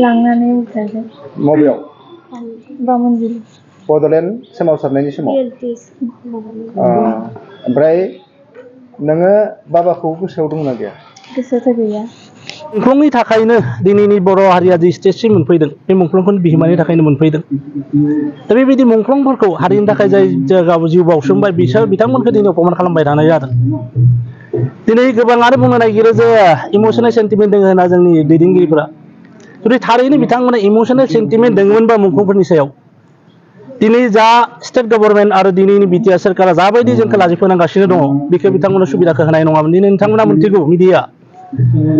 लांनानै बुथारदों मबेयाव बामोनगिरि बड'लेण्ड सोमावसारनायनि समाव ओमफ्राय नोङो बाबाखौ गोसोआव दंना गैया? गोसोआवथ' गैया। मुंख्लंनि थाखायनो दिनैनि बर' हारिया जि स्टेजसिम मोनफैदों बे मुंख्लंखौनो बिहोमानि थाखायनो मोनफैदों। दा बेबायदि मुंख्लंफोरखौ हारिनि थाखाय जाय जायगायाव जिउ बाउसोमबाय बिसोर बिथांमोनखौ दिनै अपमान खालामबाय थानाय जादों। दिनै गोबाङानो बुंनो नागिरो जे इमसनेल सेन्टिमेन्ट दङ होनना जोंनि दैदेनगिरिफोरा। जुदि थारैनो बिथांमोना इमसनेल सेन्टिमेन्ट दङमोनबा मुंख्लंफोरनि सायाव दिनै जा स्टेट गभर्नमेन्ट आरो दिनैनि बिटिआर सोरखारा जाबायदि जोंखौ लाजिफोनांगासिनो दङ बेखौ बिथांमोना सुबिदाखौ होनाय नङामोन। दिनै नोंथांमोना मिथिगौ मिडिया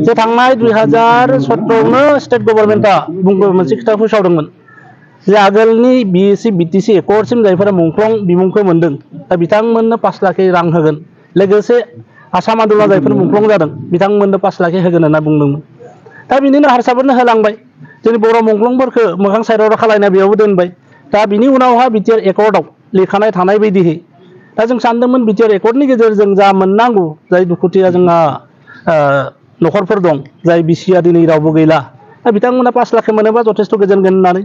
जे थांनाय 2017आवनो स्टेट गभर्नमेन्टआ मोनसे खोथा फोसावदोंमोन जे आगोलनि बिएसि बिटिसि एकर्डसिम जायफोरा मुंख्लं बिमुंखौ मोन्दों दा बिथांमोननो 5 लाख रां होगोन। लोगोसे आसाम आन्दोलनाव जायफोर मुंख्लं जादों बिथांमोननो 5 लाख होगोन होनना बुंदोंमोन। दा बिनिनो हारसाफोरनो होलांबाय। जोंनि बर' मुंख्लंफोरखौ मोखां साइडआव खालायना बेयावबो दोनबाय। दा बिनि उनावहा बिटिआर एकर्डआव लिरखानाय थानाय बायदिहै दा जों सानदोंमोन बिटिआर एकर्डनि गेजेरजों जा मोननांगौ जाय दुखुथिया जोंहा न'खरफोर दं जाय बिसिया दिनै रावबो गैला दा बिथांमोना 5 लाख मोनोबा जथेस्थ' गोजोनगोन होननानै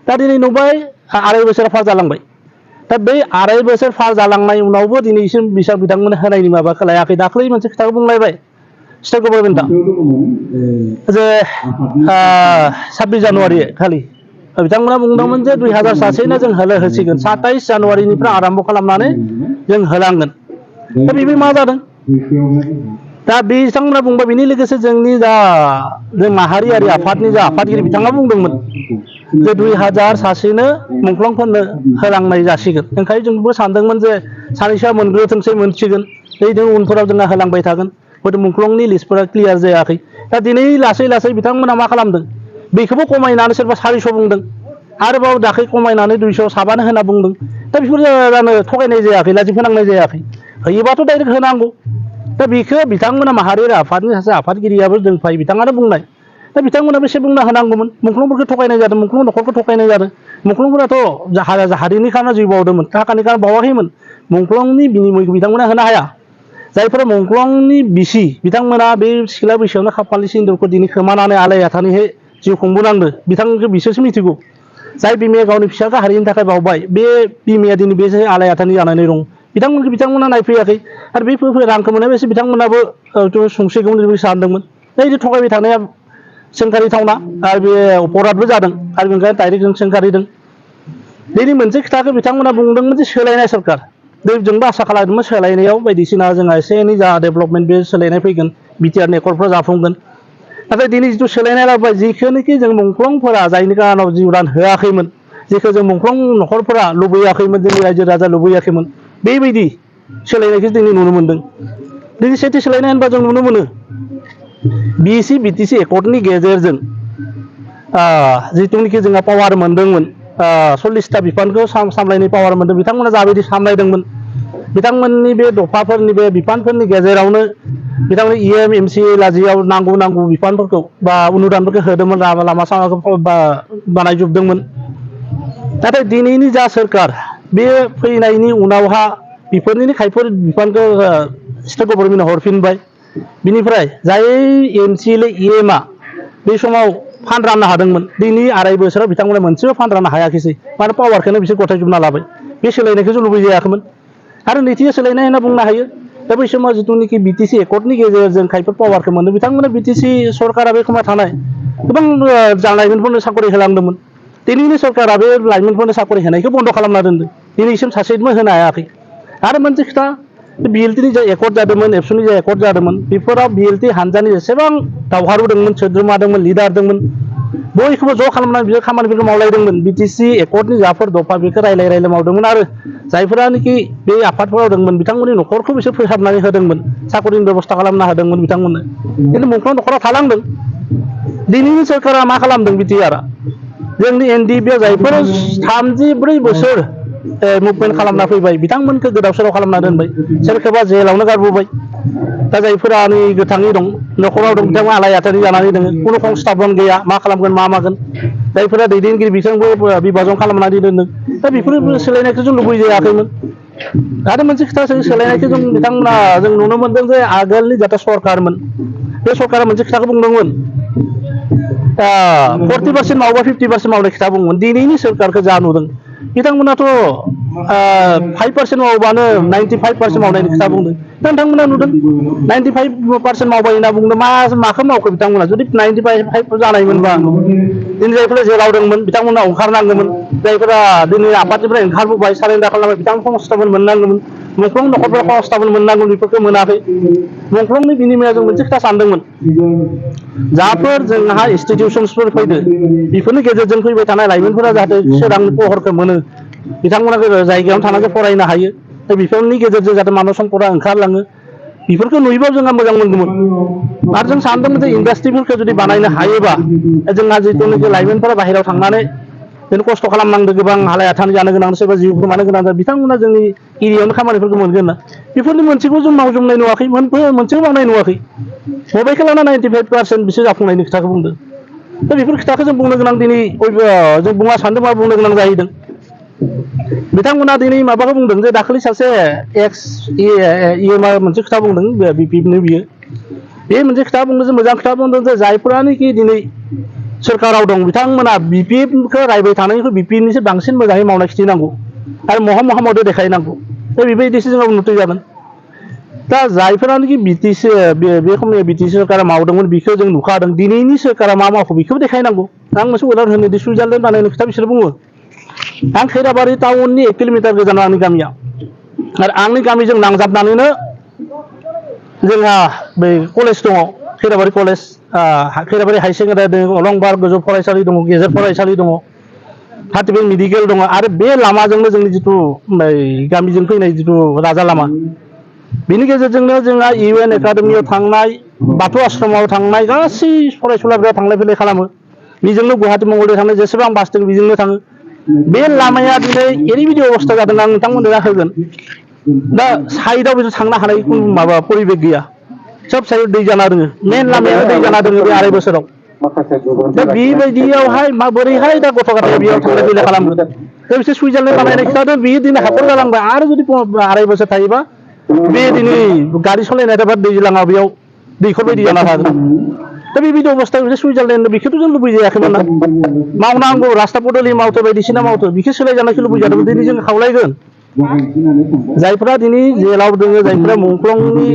दा दिनै नुबाय 2.5 बोसोर पार जालांबाय। दा बै 2.5 बोसोर पार जालांनाय उनावबो दिनैसिम बिथांमोना होनायनि माबाखौ लायाखै। दाख्लै मोनसे खोथाखौ बुंलायबाय स्टेट गभर्नमेन्टआ जे 26 जानुवारि खालि बिथांमोना बुंदोंमोन जे 2000 सासेनो जों होसिगोन 27 जानुवारिनिफ्राय आराम्भ खालामनानै जों होलांगोन। दा बेबो मा जादों? दा बिथांमोना बुंबाय बिनि लोगोसे जोंनि जा जों माहारियारि आफादनि जा आफादगिरि बिथाङा बुंदोंमोन जे 2000 सासेनो मुंख्लंफोरनो होलांनाय जासिगोन। ओंखायनो जोंबो सानदोंमोन जे सानैसोआ मोनग्रोथोंसै मोनसिगोन जों उनफोराव जोंहा होलांबाय थागोन। हयथ' मुंख्लंनि लिस्टफोरा क्लियार जायाखै। दा दिनै लासै लासै बिथांमोना मा खालामदों बेखौबो खमायनानै सोरबा 400 बुंदों आरोबाव दाख्लै खमायनानै 200 साबानो होना बुंदों। दा बेफोर जानो थगायनाय जायाखै लाजि फोनांनाय जायाखै। होयोबाथ' डाइरेक्ट होनांगौ। दा बेखौ बिथांमोना माहारियारि आफादनि सासे आफादगिरियाबो दोंफायो बिथाङानो बुंनाय। दा बिथांमोनाबो एसे बुंना होनांगौमोन मुंख्लंफोरखौ थगायनाय जादों मुंख्लं न'खरखौ थगायनाय जादों। मुंख्लंफोराथ' हारिनि खारनाव जिउ बावदोंमोन थाखानि खारनाव बावाखैमोन। मुंख्लंनि बिनिमयखौ बिथांमोना होनो हाया। जायफोरा मुंख्लंनि बिसि बिथांमोना बे सिख्ला बैसोआवनो खाफालनि सिन्दुरखौ दिनै खोमानानै आलाय आथानैहै जिउ खुंबोनांदों बिथांखौ बिसोरसो मिथिगौ। जाय बिमाया गावनि फिसाखौ हारिनि थाखाय बावबाय बे बिमाया दिनै बे आलाय आथानि जानानै दं। बिथांमोनखौ बिथांमोना नायफैयाखै आरो बे रांखौ मोननाय बायदि बिथांमोनाबो संसिगौमोन सानदोंमोन। दा बिदि थगायबाय थानाया सोंखारिथावना आरो बे अपराधबो जादों आरो बेनिखायनो डाइरेक्ट जों सोंखारिदों। दिनै मोनसे खोथाखौ बिथांमोना बुंदोंमोन जे सोलायनाय सोरखार जोंबो आसा खालामदोंमोन सोलायनायाव बायदिसिना जोंहा एसे एनै जा डेभेलपमेन्ट बे सोलायनाय फैगोन बिटिआर एकर्डफ्रा जाफुंगोन। नाथाय दिनै जिथु सोलायनाय लाबोबाय जिखिनिखि जों मुंख्लंफोरा जायनि जाहोनाव जिउ दान होआखैमोन जेखौ जों मुंख्लं न'खरफोरा लुबैयाखैमोन जोंनि रायजो राजा लुबैयाखैमोन बेबायदि सोलायनायखौ दिनै नुनो मोन्दों। दिनै सेथि सोलायनाय होनबा जों नुनो मोनो बिएसि बिटिसि एकर्डनि गेजेरजों जिथुनिखि जोंहा पावार मोन्दोंमोन 40टा बिफानखौ सामलायनाय पावार मोन्दों बिथांमोना जाबायदि सामलायदोंमोन बिथांमोननि बे दफाफोरनि बे बिफानफोरनि गेजेरावनो बिथांमोन इएम एमसि लाजियाव नांगौ बिफानफोरखौ बा अनुदानफोरखौ होदोंमोन लामा सामाखौ बानायजोबदोंमोन। नाथाय दिनैनि जा सोरखार बे फैनायनि उनावहा बेफोरनिनो खायफोर बिफानखौ स्टेट गभर्नमेन्टआ हरफिनबाय। बिनिफ्राय जाय एमसिएल इएमआ बे समाव फान्ड राननो हादोंमोन दिनै 2.5 बोसोराव बिथांमोना मोनसेबो फान्ड राननो हायाखैसै मानो पावारखौनो बिसोर गथायजोबना लाबाय। बे सोलायनायखौ जों लुबैजायाखैमोन। आरो नैथिया सोलायनाय होनना बुंनो हायो दा बै समाव जिथुनिखि बिटिसि एकर्डनि गेजेरजों खायफा पावारखौ मोनो बिथांमोना बिटिसि सरकारा बे समाव थानाय गोबां लाइमोनफोरनो साकरि होलांदोंमोन। दिनैनि सरकारा बे लाइमोनफोरनो साकरि होनायखौ बन्द' खालामना दोनदों दिनैसिम सासेबो होनो हायाखै। आरो मोनसे खोथा बिएलटिनि जा एकर्ड जादोंमोन एबसुनि जा एकर्ड जादोंमोन बेफोराव बिएलटि हानजानि जेसेबां दावहारु दंमोन सोद्रोमा दंमोन लिडार दंमोन बयखौबो ज' खालामनानै बिसोर खामानिफोरखौ मावलायदोंमोन। बिटिसि एकर्डनि जाफोर दफा बेखौ रायलाय मावदोंमोन आरो जायफोरानोखि बे आफादफोराव दंमोन बिथांमोननि न'खरखौ बिसोर फोसाबनानै होदोंमोन साकरिनि बेब'स्था खालामना होदोंमोन बिथांमोननो। खिन्थु मुंख्लं न'खराव थालांदों। दिनैनि सोरखारा मा खालामदों बिटिआरआ जोंनि एनडिएफबिआव जायफोर 34 बोसोर मुभमेन्ट खालामना फैबाय बिथांमोनखौ गोदाव सोराव खालामना दोनबाय सोरखौबा जेलावनो गारबोबाय। दा जायफोरा नै गोथाङै दं न'खराव दं बिथांमोना आलाय आथानि जानानै दङ खुनु संस्थापन गैया मा खालामगोन मा मागोन। जायफोरा दैदेनगिरि बिथांबो बिभाजन खालामनानै दोनदों। दा बेफोर सोलायनायखौ जों लुबैजायाखैमोन। आरो मोनसे खोथा सोलायनायखौ जों बिथांमोना जों नुनो मोनदों जे आगोलनि जाथे सरकारमोन बे सरकारा मोनसे खोथाखौ बुंदोंमोन 40% मावबा 50% मावनाय खोथा बुंगोन दिनैनि सोरखारखौ जा नुदों बिथांमोनाथ' 5% मावबानो 95% मावनायनि खोथा बुंदों नोंथांमोना नुदों 95% मावबाय होनना बुंदों माखौ मावखो बिथांमोना जुदि 95 जानायमोनबा दिनै जायफोरा जेलाव दंमोन बिथांमोना ओंखारनांगौमोन जायफोरा दिनै आफादनिफ्राय ओंखारबोबाय सारेन्डार खालामबाय बिथांमोन संस्थापन मोननांगौमोन मुंख्लं न'खरफोरा संस्थापन मोननांगौमोन बेफोरखौ मोनाखै मुंख्लंनि बिनिमयाव जों मोनसे खोथा सानदोंमोन जाफोर जोंहा इनस्टिटिउसन्सफोर फैदो बेफोरनि गेजेरजों फैबाय थानाय लाइमोनफोरा जाहाथे सोरांनि पहरखौ मोनो बिथांमोना जायगायावनो थानानै फरायनो हायो दा बेफोरनि गेजेरजों जाहाथे मानब सम्पदा ओंखारलाङो बेफोरखौ नुयोबा जोंहा मोजां मोनगौमोन आरो जों सानदोंमोन जे इन्डास्ट्रिफोरखौ जुदि बानायनो हायोबा जोंहा जिथुनाखि लाइमोनफोरा बाहेरायाव थांनानै जों खस्थ' खालामनांदों गोबां हालाय हाथानि जानो गोनां सोरबा जिउ गोमानो गोनां जादों बिथांमोना जोंनि एरियायावनो खामानिफोरखौ मोनगोन ना बेफोरनि मोनसेखौ जों मावजोबनाय नुवाखै मोनसेबो मावनाय नुवाखै बबेखौ लाना 95% बिसोर जाफुंनायनि खोथाखौ बुंदों दा बेफोर खोथाखौ जों बुंनो गोनां दिनै जों बुङा सानदों मा बुंनो गोनां जाहैदों बिथांमोना दिनै माबाखौ बुंदों जे दाखालि सासे एक्स इएमआर मोनसे खोथा बुंदों बिपिनो बियो बे मोनसे खोथा बुंदों जे मोजां खोथा बुंदों जे जायफोरानोखि दिनै सोरखाराव दं बिथांमोना बिपिएफखौ रायबाय थानायनिख्रुइ बिपिएफनिसो बांसिन मोजाङै मावनाय खिथिनांगौ आरो महा मावदो देखायनांगौ दा बेबायदिसो जोंहा उन्नति जागोन दा जायफोरानोखि बिटिसि बे समनि बिटिसि सोरखारा मावदोंमोन बेखौ जों नुखादों दिनैनि सोरखारा मा मावखो बेखौबो देखायनांगौ आं मोनसे उदाहरन होनो सुइजारलेण्ड बानायनायनि खोथा बिसोर बुङो आं खैराबारि टाउननि 1 किल'मिटार गोजानाव आंनि गामिया आरो आंनि गामिजों नांजाबनानैनो जोंहा बै कलेज दङ Khairabari college Khairabari high secondary दङ अलंबार गोजौ फरायसालि दङ गेजेर फरायसालि दङ हातिबिल मेडिकेल दङ आरो बे लामाजोंनो जोंनि जिथु गामिजों फैनाय जिथु राजा लामा बेनि गेजेरजोंनो जोंहा इउएन एकाडेमियाव थांनाय बाथौ आश्रमाव थांनाय गासै फरायसुलाफोरा थांलाय फैलाय खालामो बेजोंनो गुवाहाटि मंगलदै थांनाय जेसेबां बास दं बेजोंनो थाङो बे लामाया दिनै ओरैबायदि अबस्था जादों आं नोंथांमोननो होगोन दा साइडआव बिसोर थांनो हानाय खुनु माबा परिबेक गैया सब साइड दै जाना दङ मेन लामायानो दै जाना दङ बे 2.5 बोसोराव दा बेबायदियावहाय माबोरैहाय दा गथ' गथाय बेयाव थांलाय फैलाय खालामगोन दा बिसोर सुइजारलेण्ड बानायनाय खोथा बेयो दिनै हाखर जालांबाय आरो जुदि 2.5 बोसोर थायोबा बे दिनै गारि सालायनाय दैज्लाङाव बेयाव दैखर बायदि जाना थागोन दा बेबायदि अबस्थायाव बिसोर सुइजारलेण्ड बेखौथ' जों लुबैजायाखैमोन ना मावनांगौ रास्ता पदलि मावथो बायदिसिना मावथो बेखौ सोलायजानायखौ लुबैजादोंमोन दिनै जों खावलायगोन जायफोरा दिनै जेलाव दङ जायफोरा मुंख्लंनि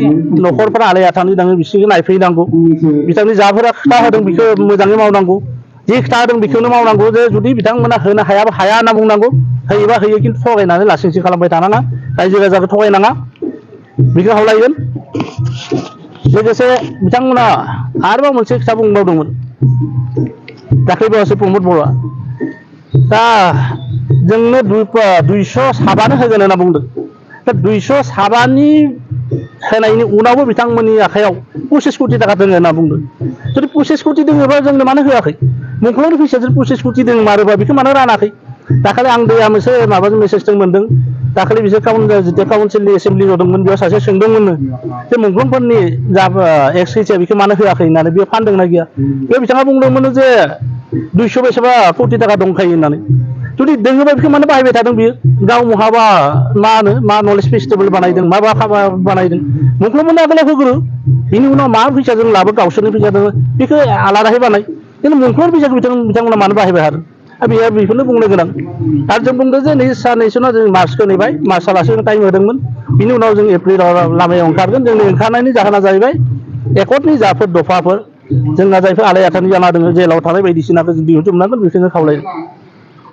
न'खरफोरा आलाय आथानि दङ बिसोरखौ नायफैनांगौ बिथांनि जाफोरा खोथा होदों बेखौ मोजाङै मावनांगौ जे खोथा होदों बेखौनो मावनांगौ जे जुदि बिथांमोना होनो हायाबा हाया होनना बुंनांगौ होयोबा होयो खिन्थु थगायनानै लासिंसि खालामबाय थानाङा रायजो राजाखौ थगायनाङा बेखौ खावलायगोन लोगोसे बिथांमोना आरोबाव मोनसे खोथा बुंबावदोंमोन दाख्लै बावैसो प्रमद बर'आ दा जोंनो 200 साबानो होगोन होनना बुंदों दा 200 साबानि होनायनि उनावबो बिथांमोननि आखायाव 25 कोटि थाखा दङ होनना बुंदों जुदि 25 कोटि दङबा जोंनो मानो होआखै मुंख्लंनि फैसाजों 25 कोटि दङ मारोबा बेखौ मानो रानाखै दाखालि आं दैया मोनसे माबाजों मेसेजजों मोन्दों दाखालि बिसोर जितिया काउन्सिलनि एसेम्बलि जदोंमोन बेयाव सासे सोंदोंमोननो जे मुंख्लंफोरनि जा एक्स कैसिया बेखौ मानो होआखै होननानै बेयो फानदोंना गैया बेयाव बिथाङा बुंदोंमोन जे 200 बेसेबा कोटि थाखा दंखायो होननानै जुदि दोङोबा बेखौ मानो बाहायबाय थादों बियो गाव महाबा मा नलेज फेस्टिभेल बानायदों माबा बानायदों मुंख्लंफोरनि आगोलाव होग्रो बिनि उनाव मा फैसाजों लाबो गावसोरनि फैसाजों बेखौ आलादाहै बानाय खिन्थु मुंख्लं फैसाखौ बिथांमोना मानो बाहायबाय आरो बेयो बेखौनो बुंनो गोनां आरो जों बुंदों जे नै साननैसो उनाव जों मार्चखौ नेबाय मार्चआलासो टाइम होदोंमोन बिनि उनाव जों एप्रिलाव लामायाव ओंखारगोन जोंनि ओंखारनायनि जाहोना जाहैबाय एकर्डनि जाफोर दफाफोर जोंना जायफोर आलाय आथानि जाना दङ जेलाव थानाय बायदिसिनाखौ जों दिहुनजोबनांगोन बेखौनो खावलायो